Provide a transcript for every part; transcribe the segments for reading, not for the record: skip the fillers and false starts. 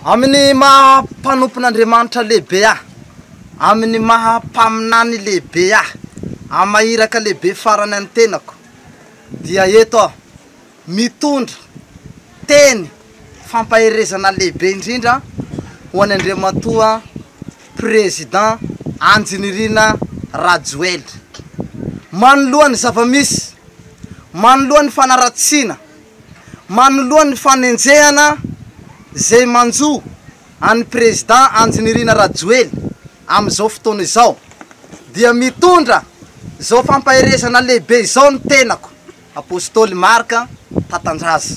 Amin'ny maha mpanompon'Andriamanitra lehibe ahy, amin'ny maha mpaminany lehibe ahy, amin'ny maha iraka lehibe farany an'ny tenako, dia eto aho mitondra teny fampaherezana lehibe indrindra ho an'i Andriamatoa Président Andry Nirina Rajoelina. Manoloa ny zava-misy, manoloa ny fanaratsiana, manoloa ny fanenjehana izay manjo an'i Président Andry Nirina Rajoelina amin'izao fotoana izao dia mitondra izao fampaherezana lehibe izao ny tenako. Apostoly Marc Tatandraza.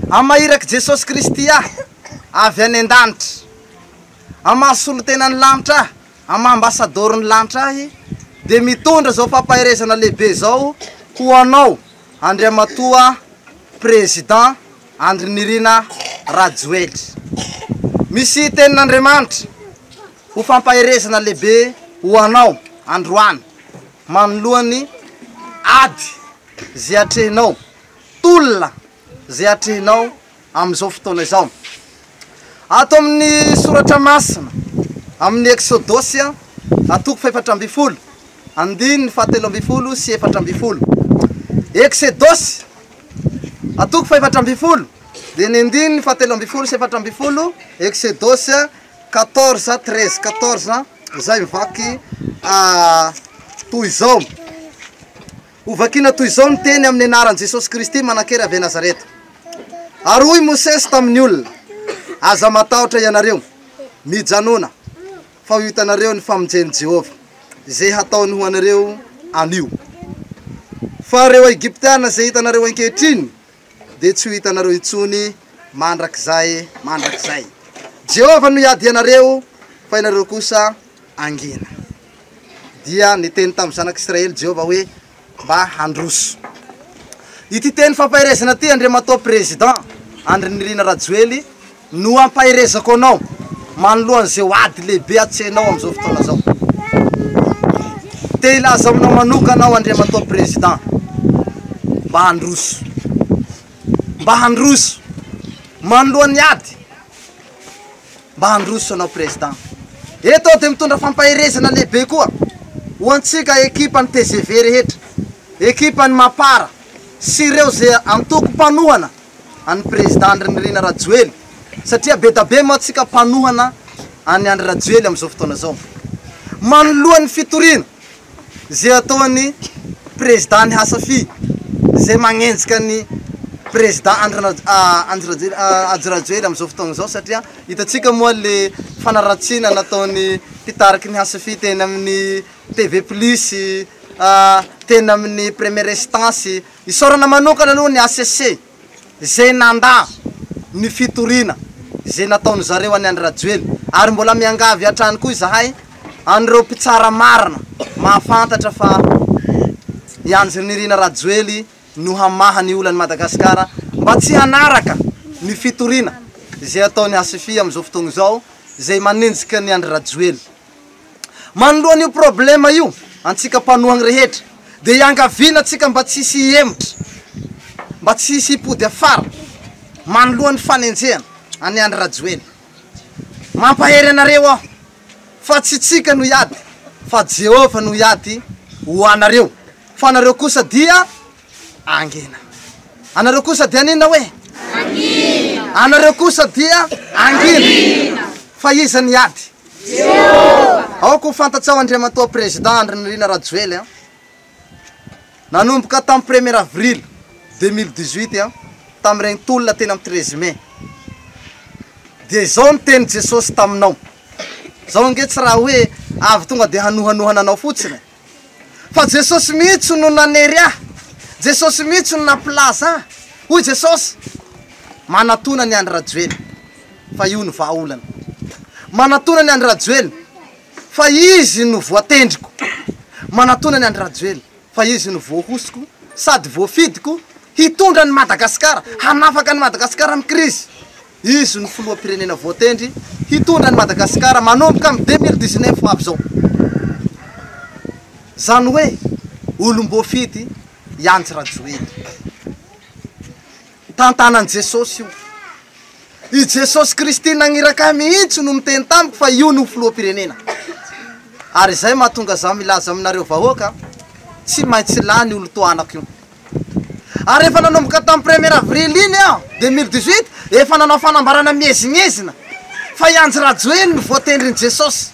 Amin'ny maha irak'i Jesosy Kristy ahy avy any an-danitra, amin'ny maha solontenan'ny lanitra ahy, amin'ny maha ambasadaoron'ny lanitra ahy, dia mitondra izao fampaherezana lehibe izao ho anao Andriamatoa Président Andry Nirina Rajoelina. Misy tenin'Andriamanitra ho fampaherezana lehibe ho anao androany. Manoloa ny ady izay atrehinao, tolona izay atrehinao amin'izao fotoana izao. Ato amin'ny soratra masina, amin'ny Eksodosy toko fahefatra ambin'ny folo, andininy fahatelo ambin'ny folo sy 14. Eksodosy toko fahefatra ambin'ny folo, dia ny andininy fahatelo ambin'ny folo sy 14, Eksodosy 14, 13, 14. Izay mivaky toy izao. Ho vakiana toy izao ny teny amin'ny anaran'i Jesosy Kristy manan-kery avy Nazareta. Ary hoy Mosesy tamin'ny olona, Aza matahotra ianareo, mijanona, fa ho hitanareo ny famonjen'i Jehovah, izay hataony ho anareo anio. Fa ireo Egyptiana izay hitanareo ankehitriny dia tsy ho hitanareo intsony mandrakizay mandrakizay. Jehovah no hiady anareo, fa ianareo kosa hangina. Dia niteny tamin'ny zanak'Israely Jehovah hoe mba handroso. Ity teny fampaherezana ity, Andriamatoa Président Andry Nirina Rajoely, no ampaherezako anao manoloan'izeo ady lehibe atrehinao amin'izao fotoana izao. Te hilaza aminao manokana aho Andriamatoa Président mba handroso, mba handroso manoloan'ny ady, mba handroso anao Président. Eto aho dia mitondra fampaherezana lehibe koa ho antsika ekipan'ny tgv rehetra, ekipan'ny Mapar sy ireo izay antoko mpanohana an'i Président Andry Nirina Rajoely satria bedabe moa tsika mpanohana an'i Andry Rajoely amin'izao fotoana izao. Manoloa ny fitoriana izay ataon'ny Président ny Hasafi izay magnenjika ny Président Andry Andry Andry Rajoely amin'izao fotoana izao satria hitantsika moa le fanaratsiana nataon'ny mpitariky ny Hasafi teny amin'ny TV plus, teny amin'ny première instance. Isaorana manokana aloha ny hcc izay nandà ny fitoriana izay nataon'ny zareo an'i Andry Rajoelina ary mbola miangavy hatrany koa izahay an'ireo mpitsara marina mahafantatra fa i Andry Nirina Rajoely no hamaha ny olan'i Madagasikara mba tsy hanaraka ny fitoriana izay ataon'ny HCFI amin'izao fotoana izao izay manenjika an'i Andry Rajoelina. Manoloana io problema io, antsika mpanohagny rehetra, dia iangaviana antsika mba tsy hisy hihemotra, mba tsy hisy hipody afara manoloa ny fanenjehana an'i Andry Rajoelina. Mampahery anareo aho fa tsy tsika no hiady fa Jehovah no hiady ho anareo, fa anareo kosa dia angina. Anareo kosa dia anina hoe? Angina. Anareo kosa dia angina. Fa iza ny hiady? Jehovah. Aoka ho fantatrao Andriamatoa Président Andry Nirina Rajoely an. Nanomboka tamin'ny premier avril 2018 an, tamin'ireny tolona teny amin'ny 13 mai. Dia izao ny tenin'i Jesosy taminao. Izao ange tsy raha hoe avy tonga dia hanohanohana anao fotsiny e. Fa Jesosy mihitsy no nanery ahy, Jesosy mihitsy no nampilaza ahy. Hoy Jesosy, Manatona an'i Andry Rajoelina, fa io no vahaolana. Manatona an'i Andry Rajoelina, fa izy no voatendriko. Manatona an'i Andry Rajoelina, fa izy no voahosoko sady voafidiko hitondra an'i Madagasikara, hanafaka an'i Madagasikara amin'ny krizy. Izy no filoham-pirenena voatendry hitondra an'i Madagasikara manomboka amin'ny 2019 ho avy izao. Izany hoe olom-boafidy i Andry Rajoelina. Tantanan'i Jesosy io. I Jesosy Kristy nagniraka ahy mihitsy no miteny tamiko fa io no filoham-pirenena. Ary izay mahatonga zaho milaza aminareo vahoaka, tsy maintsy lany io lotoanako io. Ary efa nanomboka tamin'ny premier avril iny aho, 2018, efa nanao fanambarana miezinezina fa i Andry Rajoelina no voatendrin'i Jesosy.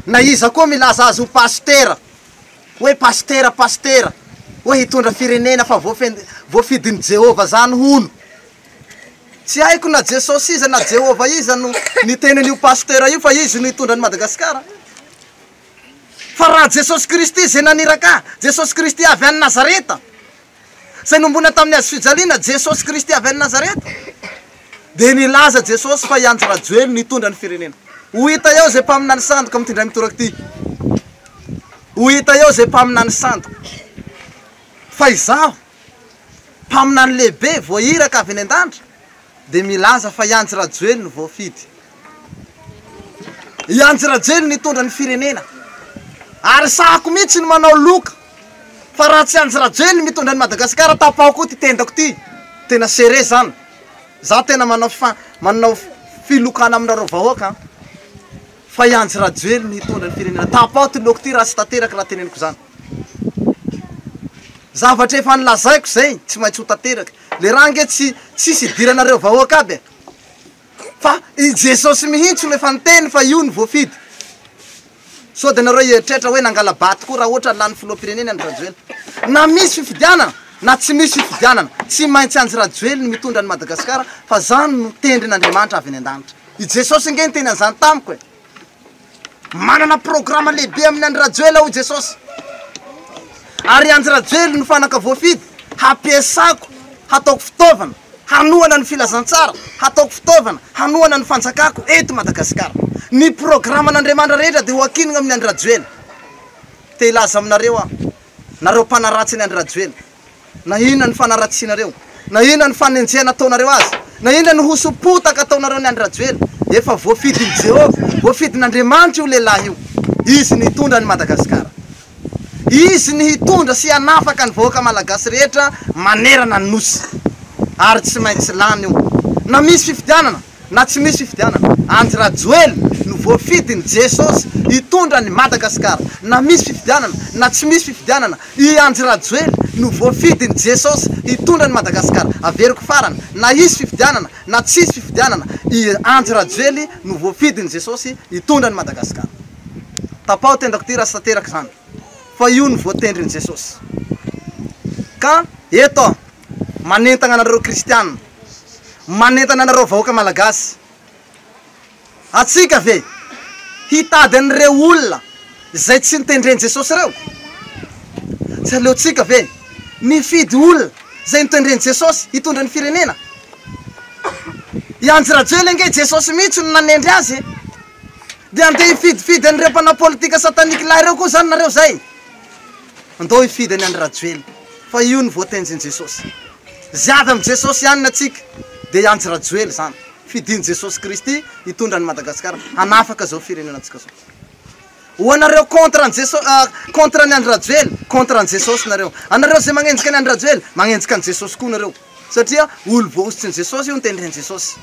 Na iza koa milaza azy ho pasitera, hoe pasitera pasitera, hoe hitondra firenena fa voafidin'i Jehovah zany hono. Tsy haiko na Jesosy iza na Jehovah iza no niteny an'io pasitera io fa izy no hitondra an'i Madagasikara. Fa raha Jesosy Kristy izay naniraka ahy, Jesosy Kristy avy any Nazareta, izay nombona tamin'ny hazo fijaliana, Jesosy Kristy avy any Nazareta, dia nilaza Jesosy fa i Andry Rajoelina no hitondra ny firenena. Ho hita eo izay mpaminany sandoka amin'ity indray mitoraka ity. Ho hita eo izay mpaminany sandoka. Fa izaho, mpaminany lehibe voahiraka avy any an-danitra, dia milaza fa i Andry Rajoelina no voafidy. I Andry Rajoelina no hitondra ny firenena. Ary sahako mihitsy ny manao loka fa raha tsy Andry Rajoelina mitondra an'i Madagasikara tapaho koa ty tendako ty. Tena serré zany. Za tena manao fa manao filokana aminareo vahoaka an. Fa i Andry Rajoelina no hitondra ny firenena. Tapaho ty loko ty raha tsy tanteraka raha teneniko zany. Zavatra efa nolazaiko zay tsy maintsy ho tanteraka. Le raha ange tsy tsisy idiranareo vahoaka aby e. Fa i Jesosy mihitsy no efa niteny fa io no voafidy. Sao dia nareo hieritreritra hoe nangala-bato koa raha ohatra lany filoham-pirenena Andry Rajoelina. Na misy fifidianana na tsy misy fifidianana, tsy maintsy Andry Rajoelina no mitondra an'i Madagasikara fa zany no tendrin'Andriamanitra avy any an-danitra. I Jesosy ange niteny an'izany tamiko e. Manana programa lehibe amin'i Andry Rajoelina hoy Jesosy. Ary Andry Rajoelina no fanaka voafidy hampiasako hataoko fitaovana hanohana ny filazantsara, hataoko fitaovana hanohana ny fanjakako eto Madagasikara. Ny programan'Andriamanitra rehetra dia ho ankinina amin'i Andry Rajoelina. Te hilaza aminareo aho, nareo mpanaratsy an'i Andry Rajoelina. Na inona ny fanaratsianareo, na inona ny fanenjehana ataonareo azy, na inona ny hoso-potaka ataonareo an'i Andry Rajoelina, efa voafidin'i Jehovah, voafidin'Andriamanitra io lehilahy io. Izy no hitondra an'i Madagasikara. Izy no hitondra sy hanafaka ny vahoaka malagasy rehetra manerana ny Nosy. Ary tsy maintsy lany io. Na misy fifidianana na tsy misy fifidianana, Andry Rajoelina no voafidin'i Jesosy hitondra an'i Madagasikara. Na misy fifidianana na tsy misy fifidianana, i Andry Rajoelina no voafidin'i Jesosy hitondra an'i Madagasikara. Averiko farany, na hisy fifidianana na tsy hisy fifidianana, i Andry Rajoely no voafidin'i Jesosy hitondra an'i Madagasikara. Tapaho tendako ty raha tsy tanteraka izany, fa io no voatendrin'i Jesosy. Ka eto aho manentagna anareo kristiana. Manentana anareo vahoaka Malagasy, atsika ve hitady an'ireo olona izay tsy notendren'i Jesosy ireo? Tsy aleontsika ve mifidy olona izay notendren'i Jesosy hitondra ny firenena? I Andry Rajoelina ange Jesosy mihitsy no nanendry azy e! Dia andeha hifidifidy an'ireo mpanao politika satanique lahy ireo koa izany nareo izay? Andao hifidy an'i Andry Rajoelina fa io no voatendrin'i Jesosy. Zay avy amin'i Jesosy ihany ny antsika dia i Andry Rajoely zany. Fidin'i Jesosy Kristy hitondra an'i Madagasikara hanafaka zao firenena antsika zao. Ho anareo contre an'i Jeso contre an'i Andry Rajoely, contre an'i Jesosy nareo. Anareo zay magnenjika an'i Andry Rajoely, magnenjika an'i Jesosy koa nareo. Satria olo voahosotry ny Jesosy io notendren'i Jesosy.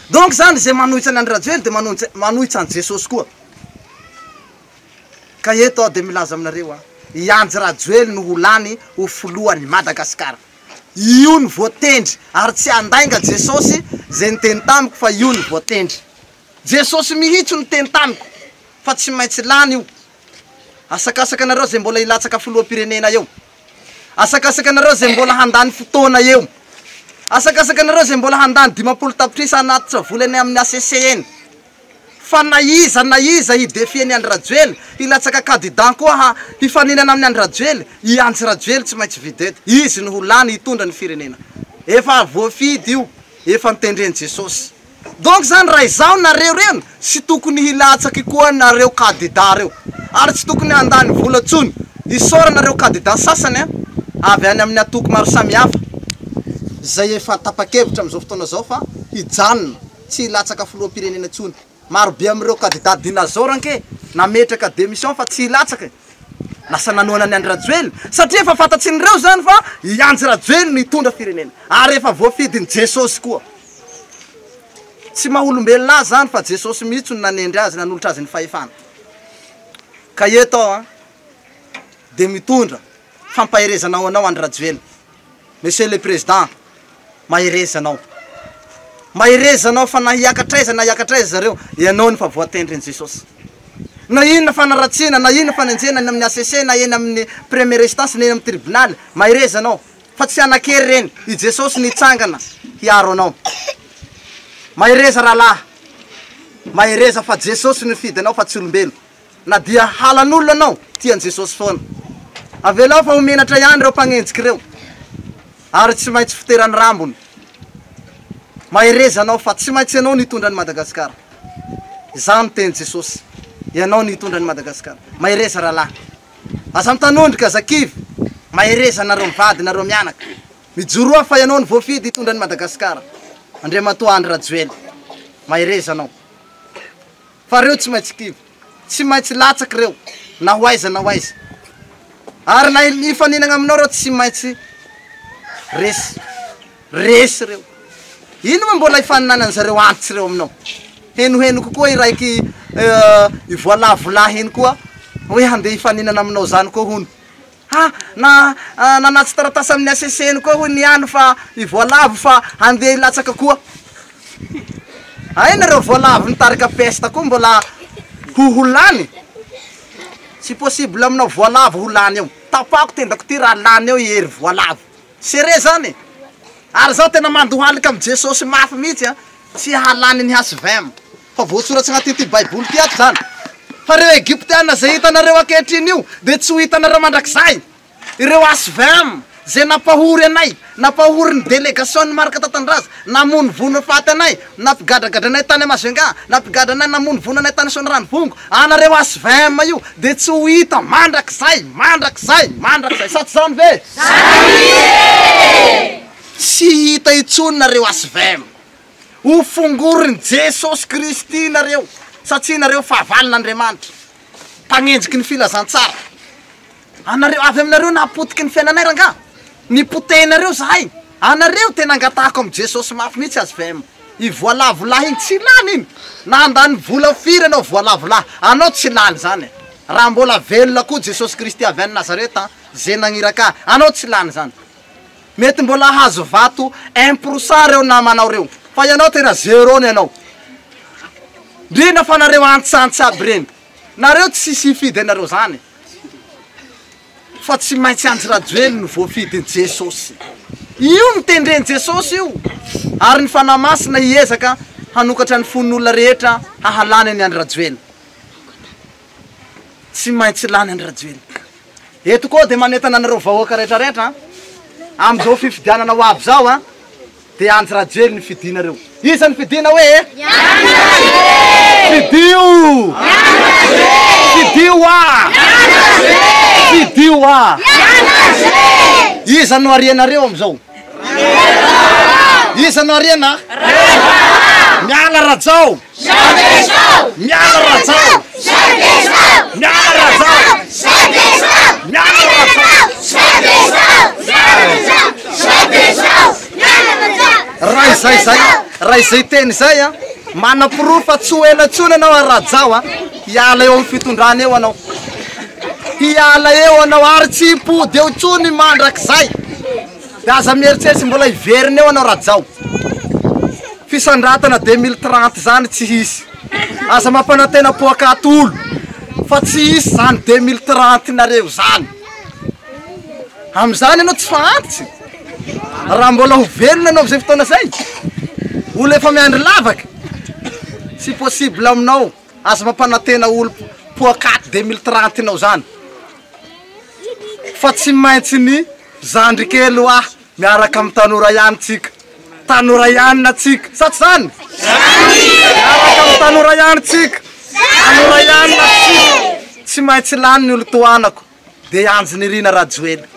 Donc zany zay manohitra an'i Andry Rajoely dia manohitra an'i Jesosy koa. Ka eto aho dia milaza aminareo a, i Andry Rajoelina no ho lany ho filohan'i Madagasikara. Io no voatendry ary tsy handainga Jesosy izay niteny tamiko fa io no voatendry. Jesosy mihitsy no niteny tamiko fa tsy maintsy lany io. Asakasaka anareo izay mbola hilatsaka filoham-pirenena eo. Asakasaka anareo izay mbola handany fotoana eo. Asakasaka anareo izay mbola handany 50 tapitrisa hanatitra vola eny amin'ny HCC eny. Fa na iza na iza hi defier ny Andry Rajoely, hilatsaka candidat koa ha hifaninana amin'i Andry Rajoely, i Andry Rajoely tsy maintsy vedette, izy no ho lany hitondra ny firenena. Efa voafidy io, efa notendren'i Jesosy. Donc zany raha izaho nareo reny tsy tokony hilatsaky koa nareo candidat reo, ary tsy tokony handany vola tsony, isaorana reo candidat sasany an, avy any amin'ny atoko maro samihafa, zay efa tapa-kevitra amin'izao fotoana izao fa hijanona. tsy hilatsaka filoham-pirenena intsony. Maro be amin'ireo kandida dinazaoro ange nametraka démission fa tsy hilatsaka e. Lasa nanohana an'i Andry Rajoelina satria efa fantatsin'ireo izany fa i Andry Rajoelina no hitondra firenena ary efa voafidin'i Jesosy koa. Tsy maha olombelona azy zany fa Jesosy mihitsy no nanendry azy, nanolotra azy ny fahefana. Ka eto aho an, dia mitondra fampaherezana ho anao Andry Rajoelina. Monsieur le Président, mahereza anao. Mahereza anao fa na hiakatra aiza na hiakatra aiza zareo, ianao no efa voatendrin'i Jesosy. Na inona fanaratsiana, na inona fanenjehana eny amin'ny HCC na eny amin'ny première instance na eny amin'ny tribunal, mahereza anao fa tsy hanan-kery ireny, i Jesosy no hitsangana hiaro anao. Mahereza rahalahy, mahereza fa Jesosy no nifidy anao fa tsy olombelo. Na dia halan'olona anao, tian'i Jesosy foana. Avelao fa ho menatra ihany ireo mpagnenjika ireo, ary tsy maintsy foteran'ny rambony. Mahereza anao fa tsy maintsy ianao no hitondra an'i Madagasikara. Izany no tenin'i Jesosy. Ianao no hitondra an'i Madagasikara. Mahereza rahalahy. Aza mitanondrika, aza kivy. Mahereza nareo mivady, nareo mianaka. Mijoroa fa ianao no voafidy hitondra an'i Madagasikara. Andriamatoa Andry Rajoelina. Mahereza anao. Fa reo tsy maintsy kivy. Tsy maintsy latsaky reo na ho aiza na ho aiza. Ary na hifaninagna aminao reo tsy maintsy resy. Resy reo. Ino moa mbola hifaninanan'zareo antitsy reo aminao? Henohenoko koa i raiky i voalavo lahy iny koa hoe handeha hifaninana aminao zany koa hono. Ha! Na nanatso taratasy amin'ny HCC eny koa hoy ny any fa i voalavo fa handeha hilatsaka koa. Hay nareo voalavo nitarika peste koa mbola ho ho lany? Tsy possible aminao voalavo ho lany eo. Tapako tendako ty raha lany eo i hery voalavo. Serré zany e! Ary zaho tena mandohalika amin'i Jesosy mafy mihitsy an, tsy hahalany ny HVM. Fa voasoratsy agnatin'ity baiboly ity ato zany. Fa ireo Egyptiana izay hitanareo ankehitriny io dia tsy ho hitanareo mandrakizay. Ireo HVM izay nampahory anay, nampahory ny delegation'ny Marc Tatandraza, namonovono faty anay, nampigadragadra anay tany Majunga, nampigadra anay, namonovono anay tany Soanierana-Ivongo, anareo HVM io dia tsy ho hita mandrakizay, mandrakizay, mandrakizay. Sa tsy zany ve? Zany e! Tsy hita intsony nareo HVM. Ho fongorin'i Jesosy Kristy nareo, satria nareo fahavalon'Andriamanitra, mpagnenjiky ny filazantsara. Anareo, avy aminareo nahapotiky ny fiainanay rangaha, nipotehinareo zahay, anareo tena angatahako amin'i Jesosy mafy mihitsy HVM. I voalavo lahy iny tsy lany iny, na handany vola firy anao voalavo lahy, anao tsy lany zany e. Raha mbola velona koa Jesosy Kristy avy any Nazareta, ze nagniraka ahy, anao tsy lany zany. Mety mbola hahazo vato un pour cent reo namanao reo fa ianao tena zero ny anao. Ndrindra fa nareo antsantsy aby reny. Nareo tsisy hifidy anareo zany fa tsy maintsy Andry Rajoelina no voafidin'i Jesosy. Io no tendren'i Jesosy io ary ny Fanahy Masina hiezaka hanokatra ny fon'olona rehetra hahalany an'i Andry Rajoelina. Tsy maintsy lany Andry Rajoelina. Eto koa dia manentana anareo vahoaka rehetra rehetra an, amin'izao fifidianana ho avy izao an, dia Andry Rajoelina no fidinareo. Iza no fidina hoe e? Fidio! Fidio ah! Fidio ah! Iza no arianareo amin'izao? Iza no ariana? Miala Rajao! Miala Rajao! Miala Rajao! Miala Rajao! Raha izay zay, raha izay teny izay an, manaporofo fa tsy ho ela intsony ianao ary Rajao an, hiala eo amin'ny fitondrana eo anao. Hiala eo anao ary tsy hipody eo intsony mandrakizay. Dia aza mieritreritra mbola hiverina eo anao Rajao. Fisandratana 2030 zany tsy hisy. Aza mampanantena poakaty olo fa tsy hisy zany 2030 nareo zany. Amizany anao tsy fa antitsy. Raha mbola ho velona anao amizay fotoana zay. Olo efa miandry lavaka. Tsy possible aminao. Aza mampanantena olo poakaty 2030 nao zany. Fa tsy maintsy ny zandry kely hoa miaraka amin'ny tanora ihany tsika. Tanora ihany na tsika. Sa tsy zany? Miaraka amin'ny tanora ihany tsika. Tanora ihany na tsika. Tsy maintsy lany ny olon-tohanako dia Andry Nirina Rajoelina.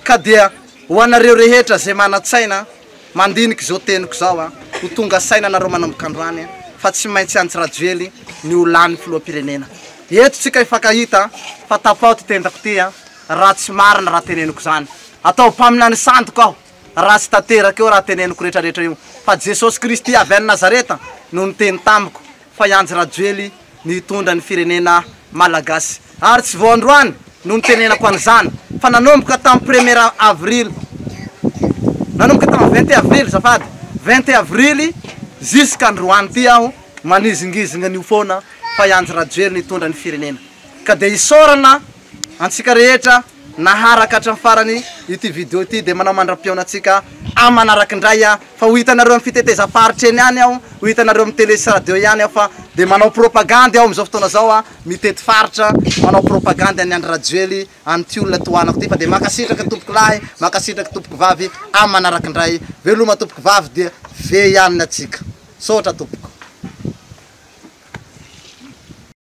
Ka dia ho anareo rehetra izay manan-tsaina mandinika izao teniko izao a, ho tonga saina nareo manomboka androany fa tsy maintsy Andry Rajoely ny ho lany filoham-pirenena. Eto tsika hifankahita fa tapaho ty tendako ty a, raha tsy marina raha teneniko zany. Atao mpaminany sandoka aho. raha tsy tanteraka eo raha teneniko rehetrarehetra io fa Jesosy Kristy avy any Nazareta no niteny tamiko fa i Andry Rajoely ny hitondra ny firenena Malagasy ary tsy vao androany no nitenenako an'izany fa nanomboka tamin'ny premier avril nanomboka tamin'ny 21 avril zafady 21 avril jusqu'à androany ty aho manizingizina an'io foana fa i Andry Rajoely nitondra ny firenena ka dia isaorana antsika rehetra naharaka hatramin'ny farany ity video ity dia manao mandra-pihaona antsika amin'ny manaraka indray aho fa ho hitanareo amin'ny fitetezam-paritra eny ihany aho ho hitanareo amin'ny télé sy radio ihany aho fa dia manao propagandy aho amin'izao fotoana izao aho mitety faritra manao propagandy an'i Andry Rajoely an'ity olona tohanako ity fa dia mankasitraka tompoko lahy mankasitraka tompoko vavy amin'ny manaraka indray veloma tompoko vavy dia ve ihany ny antsika saotra tompoko.